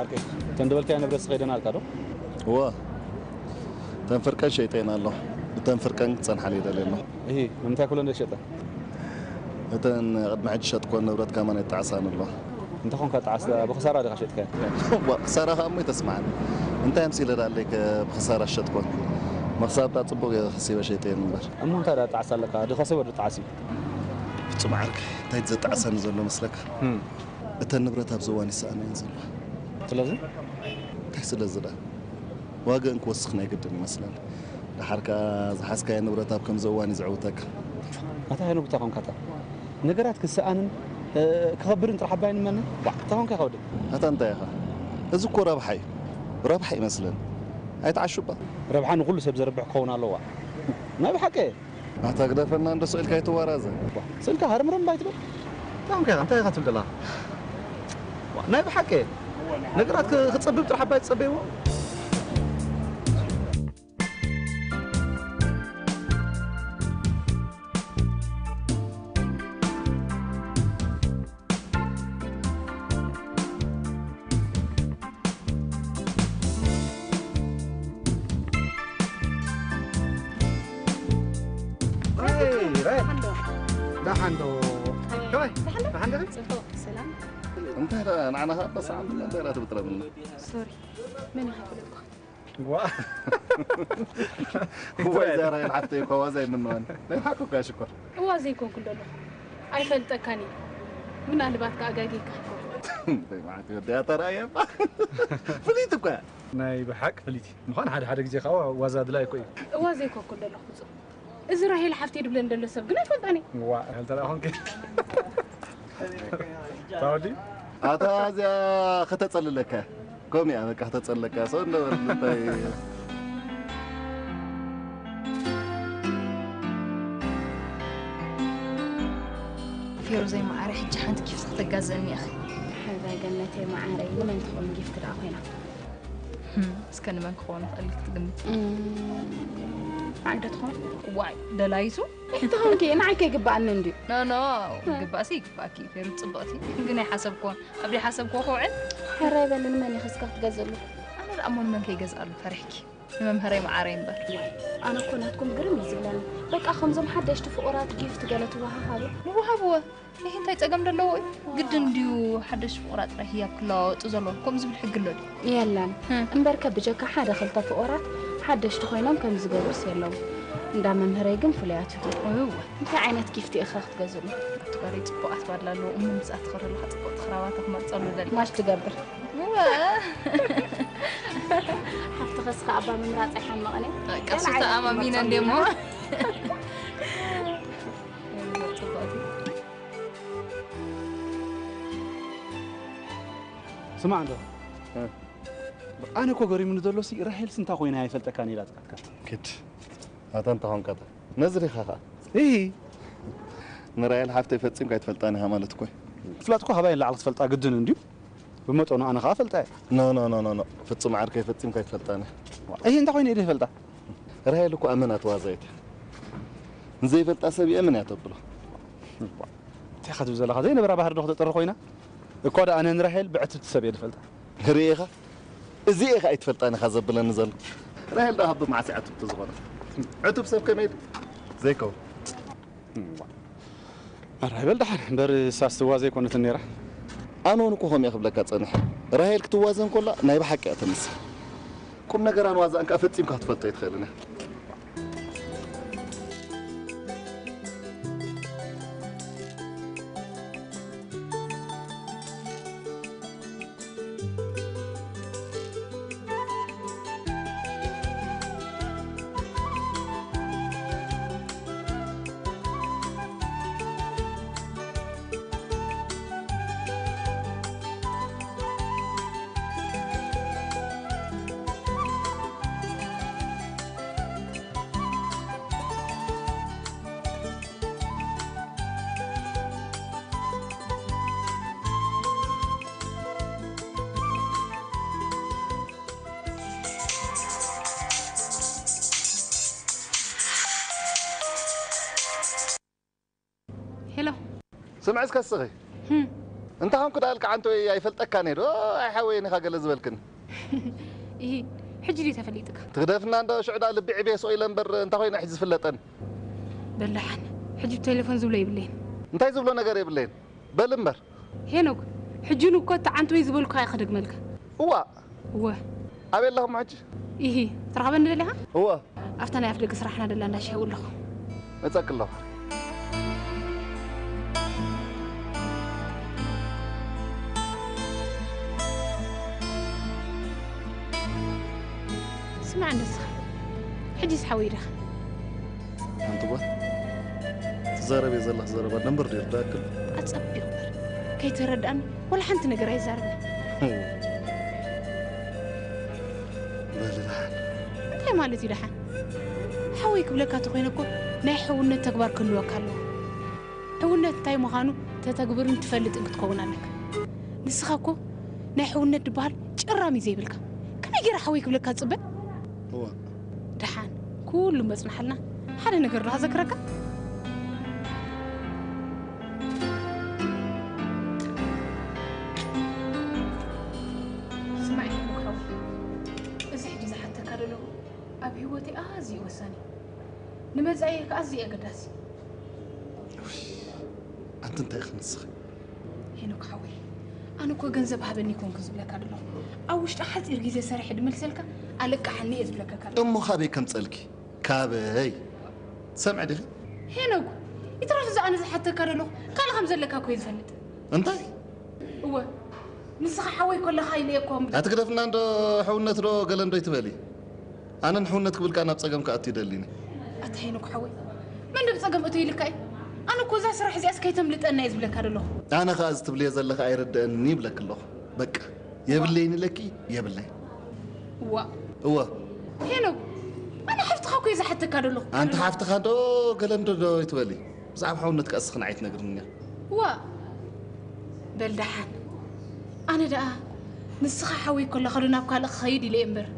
ዓርከይ፣ እተን ዝበልካዮ ንብረት ከይደን ኣልካ ዶ? እወ፣ እተን ፍርቀን ሸይጠን ኣሎ። እተን ፍርቀን ክጸንሓለይ ይደልየ ኣሎ። እሂ፣ ንምንታይ ኩለን ዶ ሸጠ? እተን ቅድሚ ሕጂ ሸጥኮን ንብረት ከማን ኣይጠዓሳን ኣሎ። እንተ ኾንካ ጠዓስ ብኽሳራ ዲኻ ሸጥካዮ? እዋ፣ ክሳራ ኸኣ እሞ ይተስማዓኒ። እንታይ ኣምሲለ ደኣ ኣለይ ከ ብኽሳራ ሸጥኮን? መኽሳብ ደኣ ጽቡቕ እየ ከሲበ ሸይጠየን እምበር። እሞ እንታይ ደኣ ጠዓስ ኣለካ? ድኸስብ ወዲ ጠዓስ እዩ። ፍጹም ዓርከይ፣ እንታይ ዘጠዓሰኒ ዘሎ መስለካ? እም። እተን ንብረት ኣብዚ እዋን ይሰኣና እየን ዘለዋ። ስለዚ? እንታይ ስለዚ ደኣ? ዋጋኣን ክወስኽ ናይ ግድን ይመስለኒ። ደሓር ከኣ ዝሓዝካዮ ንብረት ኣብ ከምዚ እዋን እዩ ዘዕውተካ። ኣታ ሄኖክ እንታይ ኮንካ እታ? ነገራት ክሰኣንን፣ እ፣ ክኸብርን ጥራሕ ኣባይ ንመነ? ባዕ፣ እንታይ ኮንካ ኢኻ ወደይ? ኣታ እንታይ ኢኻ? እዚ እኮ ረብሓ እዩ። ረብሓ ይመስለኒ። ኣይትዓሹ እባ። ረብሓ ንኹሉ ሰብ ዘርብሕ ክኸውን ኣለዋ። ናይ ብሓቂ እየ። ኣታ ግደፈና እንዶ ስቕ ኢልካ ኣይትዋራዘ። ስእልካ ሃርምርም ባይትብል? እንታይ ኮንካ ኢኻ? እንታይ ኢኻ ትብል ዘለኻ? ናይ ብሓቂ እየ። ነገራት ክ-፣ ክጸብብ ጥራሕ ኣባይ ትጸበይዎ? ራይ፣ ራይ። ደሓን ዶ? ከመይ? ደሓን ዶ? ደሓን ዲኺ? ጽቡቕ፣ ሰላም። እንታይ ደኣ ንዓና ኸኣ በስዓም እንታይ ደኣ ትብጥረልና? ሶሪ፣ መን ኢኻ ይፈለጥኩ? ዋ። እዋይ፣ እዛ ራሄል ሓፍተይ እኮ ዋዛ ኣይምነዋን። ናይ ብሓቂ እኮ እያ ሽኮር። ዋዛ ኣይኮንኩን ዘለኹ። ኣይፈልጠካን እየ። ምናልባት ከኣ ኣጋጊካ ይኮን። እንታይ ማለት እዩ? ወዲ ኣታ ረኣያ እባ። ፍልይቲ እኮ እያ። ናይ ብሓቂ ፍልይቲ። ምዃን ሓደ ሓደ ግዜ ከኣ ዋዛ ኣድላይ እኮ እዩ። ዋዛ ኣይኮንኩን ዘለኹ ፍጹም። እዚ ራሄል ሓፍተይ ድብለን ዘሎ ሰብ ግን ኣይፈልጣን እየ። ዋ፣ ራሄል ተረኣ ኾንኪ። ታወዲ? ኣታ እዚኣ ከተጸልለካ። ከምኡ እያ በቃ ከተጸልለካ። ሰው እንደ እንታይ ፌሩዘይ መዓረ ሕጂ ሓንቲ ጊፍት ክተጋዝእኒ ኢኺ። እዛ ገነተይ መዓረይ ንመን ትኸውን ጊፍት ደኣ ኮይና? ህም፣ እስከ ንመን ክኸውን ይኽእል ኢልኪ ትግምቲ? እም፣ ንዓይ ዶ ትኸውን? ዋይ፣ ደላይቱ? እንተ ኾንኪ ንዓይ ከይግብኣኒ እንድዩ። ኖ፣ ኖ፣ እ። ይግባእሲ ይግባእኪ። ፌሩዝ ጽብቕቲ። ግን ኣይሓሰብኩዎን። ኣብ ዘይሓሰብኩዎ ክውዕል? ሕራይ በሊ፣ ንመን ኢኺ እስከ ክትገዝእሉ? ኣነ ደኣ እሞ ንመን ከይገዝኣሉ ፈሪሕኪ? ንመምህረይ መዓረይ እምበር። ኣነ እኮ ናትኩም ግርም እዩ ዝብለኒ። በቃ ከምዞም ሓደሽቲ ፍቑራት ጊፍት ገለ ትወሃሃቡ። ንወሃብዎ። ይህ እንታይ ጸገም ደለዎ እዩ? ግድን ድዩ ሓደሽቲ ፍቑራት ጥራይ ህያብ ክለዋወጡ ዘለዎ? ከምኡ ዝብል ሕጊ ኣሎ ድዩ? የለን። ህም። እምበርከ ብጀካ ሓደ ክልተ ፍቑራት ሓደሽቲ ኮይኖም ከም ዝገብሩስ የለውን። እንዳ መምህረይ ግን ፍሉያት ኢኹም። እወ። እንታይ ዓይነት ጊፍት ኢኻ ክትገዝእሉ? ኣቲ ጓለይ ጽቡቓት ባድላ ኣለዎ። እሞ ምስኣ ትኸድ ኣለኻ ጽቡቕቲ ክራባታ ክመርጸሉ ደሊ። ማች ትገብር። እወ። ሓፍቲ ኸስኻ ኣባ ምምራጽ ኣይሓመቐን እየ። በቃ ገለ እሱ ዓይነት ተኣማሚነ ክመርጸሉ እንዴ እሞ። ኢና። ጽቡቕቲ። ስማዕ እንዶ። እ። ኣነ እኮ ገሪሙኒ ዘሎ ሲ ራሄልስ እንታይ ኮይና እያ ይፈልጠካን ኢላ ትቃትካ። ግድ። ኣታ እንታይ ኾንካ እታ? ነዚ ዲኻ ኸኣ? እሂ። ንራሄል ሓፍተይ ፈጺምካ ኣይትፈልጣን ኢኻ ማለት እኮ እዩ። ምፍላጥ እኮ ካባይ ንላዕሊ ክትፈልጣ ግድን እንድዩ። ብመጠኑ ኣነ ኸኣ እፈልጣ እየ። ኖ፣ ኖ፣ ኖ፣ ኖ፣ ኖ። ፍጹም ዓርከይ ፈጺምካ ኣይትፈልጣን ኢኻ። እሂ፣ እንታይ ኮይነ እየ ዘይፈልጣ? ራሄል እኮ ኣመና ተዋዛኢት እያ። ንዘይፈልጣ ሰብ የእምን እያ ተብሎ። እንታይ ኢኻ ትብል ዘለኻ? ዘይነበራ ባህሪ ዶ ክተጥሪ ኮይና? እኳ ደኣ ኣነ ንራሄል ብዕትብቲ ሰብ እየ ዝፈልጣ። ርኢኻ? እዚ ኢኻ ኣይትፈልጣን ኢኻ ዘብለኒ ዘሎ። ራሄል ደኣ ካብ መዓስ እያ ዕትብቲ ዝኾነት? ዕቱብ ሰብ ከመይ ድዩ ዘይከውን? ራሄል ደሓን እምበር እሳስ ትዋዘ ኣይኮነትን ነይራ። ኣነ እውን እኮ ከምኡ እየ ክብለካ ጸኒሐ። ራሄል ክትዋዘ እንከላ ናይ ብሓቂ እያ ትመስል። ቁም ነገራን ዋዛኣን ከኣ ፈጺምካ ክትፈልጦ ኣይትኽእልን ኢኻ። ሄሎ። ስምዒ እስከ እስኺ። ህም። እንታይ ኾንኩ ደኣ ኢልካ ዓንተወይ ኣይፈልጠካን እየ ዶ ኣይሓወይን ኢኻ ገለ ዝበልክን። ኢሂ፣ ሕጂ ድዩ ተፈሊጥካ? ትግደፍና እንዶ ሽዑ ደኣ ልቢ ዕብየ ስቕ ኢለ እምበር እንታይ ኮይነ ሕጂ ዝፍለጠን። በል ደሓን፣ ሕጂ ብቴሌፎን ዝብሎ የብለይን። እንታይ ዝብሎ ነገር የብለይን። በል እምበር። ሄኖክ፣ ሕጂ እውን እኮ እቲ ዓንተወይ ዝበልኩኻ እየ ክደግመልካ። እዋ እወ። ኣበይ ኣለኹም ሕጂ? ኢሂ፣ ትረኽበኒ ደሊኻ? እዋ ኣብታ ናይ ኣፍ ደገ ስራሕና ደላ እንዳ ሻሂ ኣለኹ። መጸኪ ኣለኹ። ስማዕ ንስኻ፣ ሕጂስ ሓወይ ዲኻ? ሓንቲ ጓል ትዛረብዮ ዘለኺ ዘረባ ደንበር ድዩ ይርዳእክን? ኣጸቢቑ እምበር፣ ከይተረድኣኒ ወላ ሓንቲ ነገር ኣይዛረብን። በሊ ደሓን። እንታይ ማለት እዩ ደሓን? ሓወይ ክብለካ ተኾይነ እኮ ናይ ሕውነት ተግባር ክህልወካ ኣለዎ። ሕውነት እንታይ ምዃኑ ተተግብርን ትፈልጥን ክትከውን ኣለካ። ንስኻ እኮ ናይ ሕውነት ዝበሃል ጭራም እዩ ዘይብልካ። ከመይ ገይረ ሓወይ ክብለካ ትጽበ? እዋ ደሓን ኩሉ መጽናሓልና ሓደ ነገር ዶ ክዘክረካ? ስማዕ ይሕሙክ ሓወይ፣ እዚ ሕጂ ዝሓተካ ዘለኹ ኣብ ህይወተይ ኣዝዩ ወሳኒ፣ ንመጻኢየ ከኣ ኣዝዩ ኣገዳሲ። ኣንቲ እንታይ ኢኺ ንስኺ? ሄኖክ ሓወይ፣ ኣነ እኮ ገንዘብ ሃበኒ ይኮንኩ ዝብለካ ዘለኹ፣ ኣብ ውሽጢ ሓጺር ግዜ ሰሪሐ ድመልሰልካ ኣለቃሓኒ እየ ዝብለካ ካለ። እሞ ካበይ ከምጸልኪ? ካበይ? ትሰምዒ ዲኺ? ሄኖክ፣ ይትረፍ እዚ ኣነ ዝሓተካ ዘለኹ ካልእ ከም ዘለካ እኮ እየ ዝፈልጥ። እንታይ? እወ፣ ንስኻ ሓወይ ኮለኻ ኢለ እየ እኮ እምበር። ኣትግደፍና እንዶ ሕውነት ዶ ገለ እንዶ ይትበሊ? ኣነ ንሕውነት ክብል ከኣ ናብ ጸገም ክኣቱ ይደሊኒ። ኣታ ሄኖክ ሓወይ፣ መን ደብ ጸገም እቶ ኢልካ እዩ? ኣነ እኮ እዛ ስራሕ እዚኣስ ከይተምልጠና እየ ዝብለካ ዘለኹ። ኣነ ከኣ እዚ ትብልዮ ዘለኺ ኣይርድእኒ ይብለኪ ኣለኹ። በቃ የብለይን ኢለኪ የብለይ። እዋ እወ ሄኖክ፣ ኣነ ሓፍትኻ እኮ እየ ዝሓተካ ዘለኹ። ኣንቲ ሓፍትኻ እንዶ ገለ እንዶ ዶ ይትበሊ? ብዛዕባ ሕውነት ከኣ እስኺ ንዓይ ትነግርንያ። ዋ በል ደሓን፣ ኣነ ደኣ ንስኻ ሓወይ ኮለኻ ዶ ናብ ካልእ ክኸይድ ኢለ እየ እምበር፣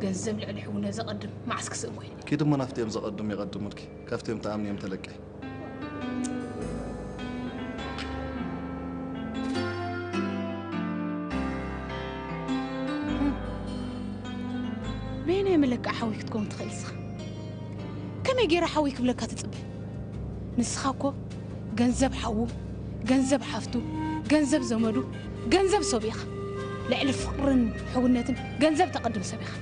ገንዘብ ልዕሊ ሕውነት ዘቐድም መዓስ ክስእን ኮይነ። ኪዲ እሞ ናብቲኦም ዘቐድሙ ይቐድሙልኪ፣ ካብቲኦም ትኣምንዮም ተለቂ። በየናይ መለክዒ ሓወይ ክትከውን ትኽእል ንስኻ? ከመይ ገይረ ሓወይ ክብለካ ትጽበ? ንስኻ እኮ ገንዘብ ሓዉ፣ ገንዘብ ሓፍቱ፣ ገንዘብ ዘመዱ፣ ገንዘብ ሰብኡ ኢኻ። ልዕሊ ፍቕርን ሕውነትን ገንዘብ ተቐድም ሰብ ኢኻ።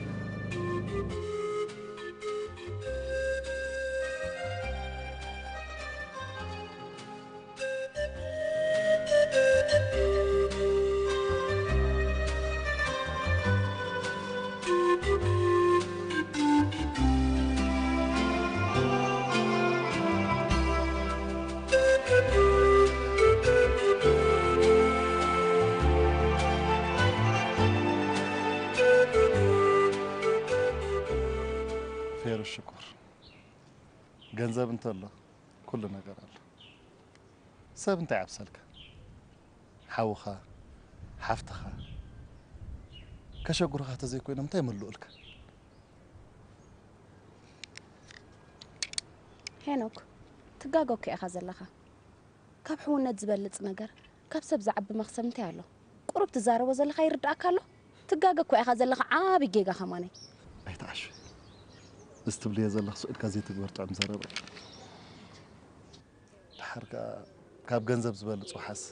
ፌሩ ሽኮር፣ ገንዘብ እንተሎ ኩሉ ነገር ኣሎ። ሰብ እንታይ ይዓብሰልካ? ሓውኻ፣ ሓፍትኻ ከሸጉርኻ ተዘይኮይኖም እንታይ ይመልኡልካ? ሄኖክ፣ ትጋገ እኮ ኢኻ ዘለኻ። ካብ ሕውነት ዝበልጽ ነገር፣ ካብ ሰብ ዝዓቢ መኽሰብ እንታይ ኣሎ? ቁሩብ ትዛረቦ ዘለኻ ይርድኣካ ኣሎ? ትጋገ እኮ ኢኻ ዘለኻ፣ ዓቢ ጌጋ ከማነይ። ኣይትዓሽ። እዚ ትብልዮ ዘለኽ ስቕ ኢልካ ዘይትግበር ጥዑም ዘረባ እዩ። ድሓር ከኣ ካብ ገንዘብ ዝበልጽ ውሓስ፣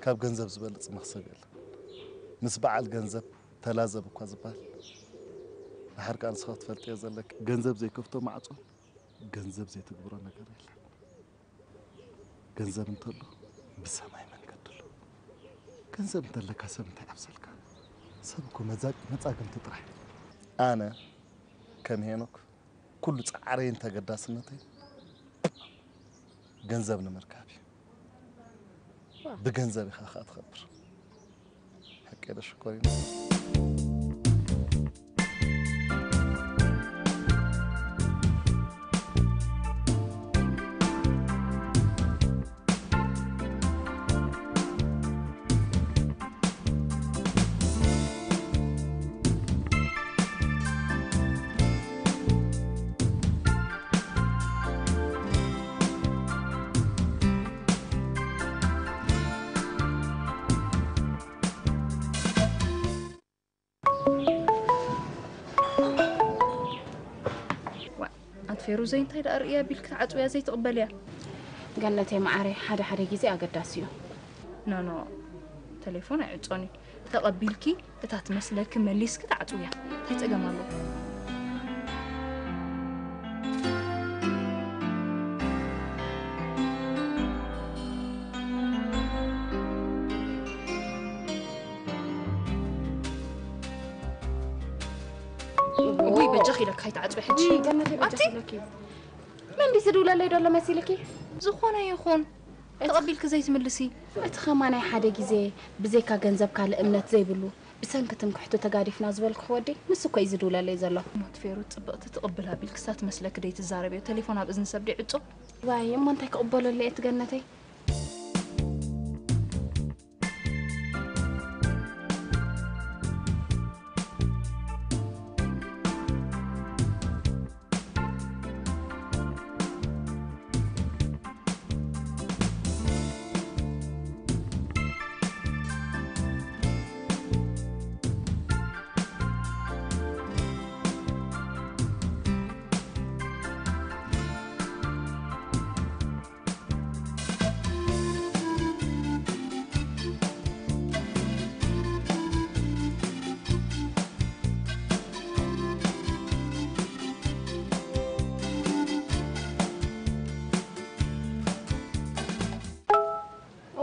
ካብ ገንዘብ ዝበልጽ መኽሰብ የለን። ምስ በዓል ገንዘብ ተላዘብ እኳ ዝበሃል። ድሓር ከኣ ንስኻ ክትፈልጥዮ ዘለኪ፣ ገንዘብ ዘይከፍቶ ማዕጾ፣ ገንዘብ ዘይትግብሮ ነገር የለን። ገንዘብ እንተሎ ብሰማይ መንገዲ ኣሎ። ገንዘብ እንተለካ ሰብ እንታይ ይዓብሰልካ? ሰብ እኮ መዛ-፣ መጻግምቲ ጥራሕ እዩ። ኣነ ከም ሄኖክ ኩሉ ጻዕረይን ተገዳስነተይ ገንዘብ ንምርካብ እዩ። ብገንዘብ ኢኻ ከኣ ትኸብር። ሓቀይ ዶ ሽኮሪና? ዋ፣ ኣንቲ ፌሩዘይ እንታይ ደኣ ርእያ ቢልኪ ትዓጽውያ ዘይትቕበልያ? ገነተይ መዓረይ፣ ሓደ ሓደ ግዜ ኣገዳሲ እዩ። ኖ፣ ኖ፣ ተሌፎን ኣይዕጾን እዩ። ተቐቢልኪ እታ ትመስለኪ መሊስኪ ትዓጽውያ። እንታይ ጸገም ኣለዎ? እውይ፣ በጃኺ ኢለኪ ከይትዓጽዊ ሕጂ። ውይ፣ ገነተይ፣ በጃኺ ኣቲ? ኢለኪ። መን ድዩ ዝድውለለይ ዘሎ መሲልኪ? ዝኾነ ይኹን፣ ተቐቢልኪ ዘይትምልሲ። እቲ ኸማን ናይ ሓደ ግዜ ብዘይካ ገንዘብ ካልእ እምነት ዘይብሉ፣ ብሰንኪ ትምክሕቱ ተጋዲፍና ዝበልኩኺ ወዲ፣ ንሱ እኮ እዩ ዝድውለለይ ዘሎ። ሞት ፌሩ፣ ጽብቕቲ ትቕብል ኣቢልኪ እሳ ትመስለኪ ደይ ትዛረብዮ? ቴሌፎን ኣብ እዝኒ ሰብ ድዩ ዕጹ? ዋይ፣ እሞ እንታይ ክቕበለሉ እየ እቲ ገነተይ?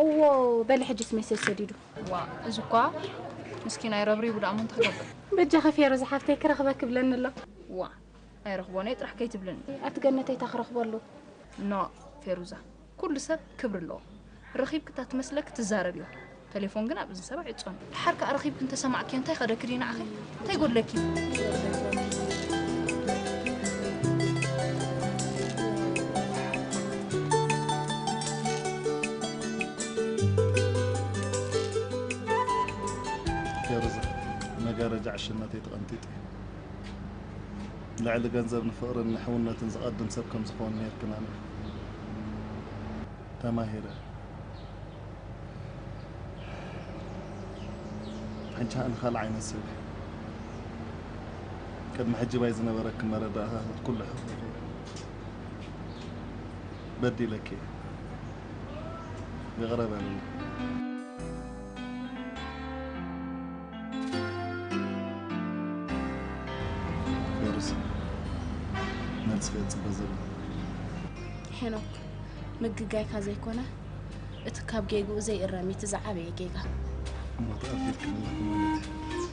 እዎ፣ በሊ ሕጂስ ሜሴጅ ሰዲዱ። ዋ፣ እዚ እኳ ምስኪናይ ረብሪቡ ደኣ ሞ እንታይ ክገብር? በጃኺ ፌሩ ዝሓፍተይ ክረኽበኪ ብለኒ ኣሎ። ዋ፣ ኣይረኽቦን እየ ጥራሕ ከይትብልኒ። ኣቲ ገነተይ፣ እንታይ ክረኽበሉ? ኖ፣ ፌሩዛ፣ ኩሉ ሰብ ክብሪ ኣለዎ። ረኺብኪ እታ ትመስለኪ ትዛረብዮ። ተሌፎን ግን ኣብ እዝኒ ሰብ ኣይዕጾን። ድሓር ከኣ ረኺብኪ እንተሰማዕክዮ እንታይ ከደኪ ድዩ ንዓኺ? እንታይ ጎድለኪ? ፌሩዛ፣ መጋረጃ ዕሽነተይ ተቐንጢጡ እዩ። ልዕሊ ገንዘብ ንፍቕርን ንሕውነትን ዝቐድም ሰብ ከም ዝኸውን ነይርክን ኣነ ተማሂረ። ሕጂ ከኣ ንኻልእ ዓይነት ሰብ እየ። ቅድሚ ሕጂ ባይ ዝነበረኪ መረዳእታታት ኩሉ ሕቑፊ በዲለኪ እየ። ይቕረ በልኒ። ፌሩዝ፣ መልስኺ እየ ዝጽበ ዘለኹ። ሄኖክ፣ ምግጋይካ ዘይኮነ፣ እቲ ካብ ጌግኡ ዘይእረም እዩ እቲ ዝዓበየ ጌጋ። እሞ ተቐቢልክኒ ኣለኺ ማለት እዩ።